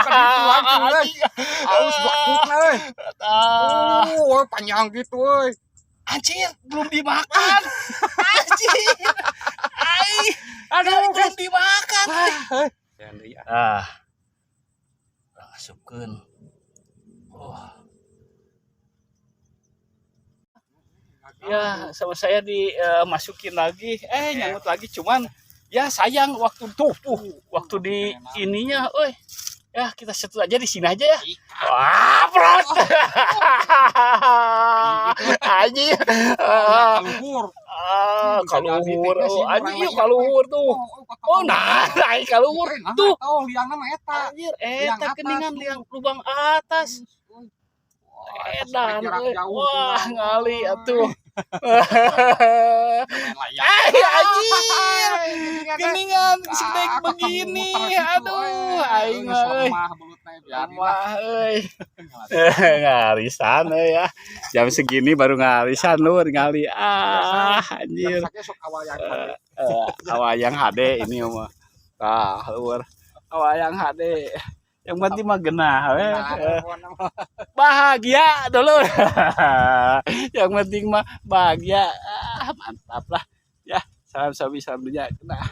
Ka ditu langsung euy. Alus bakukna euy. Ah, Panjang gitu euy. Anjir, belum dimakan. Anjir. Ai, Aduh, belum guys. Dimakan. Ah, euy. Ah. Asupkeun. Oh. Ya, sama saya dimasukin lagi, eh, nyangkut lagi, cuman ya sayang waktu tuh, tuh waktu di ininya, oi. Ya, kita settle aja di sini aja ya. Wah, prot. Anjir. Ah, Kaluhur. ah, Bisa jadi kaluhur. teh sih, Oh, anjir, orang kaluhur tuh. Oh, nah, naik kaluhur tuh. Oh, liangna mah eta. Anjir, Liang eta atas geningan tuh. Liang lubang atas. Wah, eta Edan, sampai jarak euy. jauh Wah, tuh. ngali atuh. Main layang. Eh, anjir. Geningan segede Ah, begini. muter gitu, Aduh, euy. aing Geus euy. lemah belutna, biarin lah. Lemah euy. Ngarisan euy ya. Jam segini baru ngarisan, lur, ngali. Ah, anjir. Jam sakieu sok awayang HD. Eh, awayang HD ini mah. Ah, lur. Awayang HD. Yang penting mah genah we. Nah, pokona mah. Bahagia dulu. Yang penting mah bahagia. Ah, mantap lah. Ya, salam sabi, salam dunia. Nah.